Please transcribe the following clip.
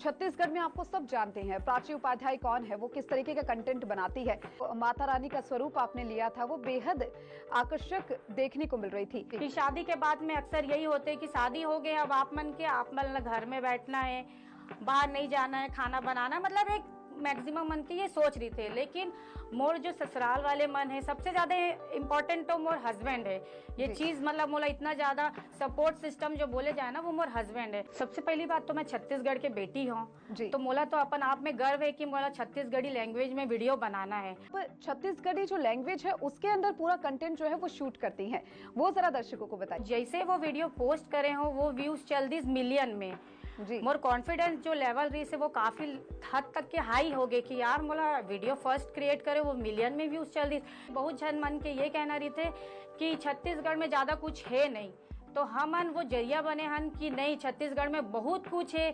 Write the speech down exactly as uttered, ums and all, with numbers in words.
छत्तीसगढ़ में आपको सब जानते हैं, प्राची उपाध्याय कौन है, वो किस तरीके का कंटेंट बनाती है। माता रानी का स्वरूप आपने लिया था, वो बेहद आकर्षक देखने को मिल रही थी। कि शादी के बाद में अक्सर यही होते कि शादी हो गए, अब आप मन के आप मन घर में बैठना है, बाहर नहीं जाना है, खाना बनाना, मतलब एक मैक्सिमम मन के ये सोच रही थे। लेकिन मोर जो ससुराल वाले मन है, सबसे ज्यादा इम्पोर्टेंट तो मोर हस्बैंड है। ये जी। चीज मतलब मोला इतना ज्यादा सपोर्ट सिस्टम जो बोले जाए ना, वो मोर हस्बैंड है। सबसे पहली बात तो मैं छत्तीसगढ़ के बेटी हूँ, जी। तो मोला तो अपन आप में गर्व है कि मोला छत्तीसगढ़ी लैंग्वेज में वीडियो बनाना है। पर छत्तीसगढ़ी जो लैंग्वेज है, उसके अंदर पूरा कंटेंट जो है वो शूट करती हैं, वो जरा दर्शकों को बताइए। जैसे वो वीडियो पोस्ट करे हो, वो व्यूज चल दिस मिलियन में। जी। मोर कॉन्फिडेंस जो लेवल रही से, वो काफी हद तक के हाई हो गए कि यार मोला वीडियो फर्स्ट क्रिएट करे, वो मिलियन में व्यूज चल दिस। बहुत झन मन के ये कहना रही थे कि छत्तीसगढ़ में ज्यादा कुछ है नहीं, तो हमन वो जरिया बने हन कि नहीं, छत्तीसगढ़ में बहुत कुछ है।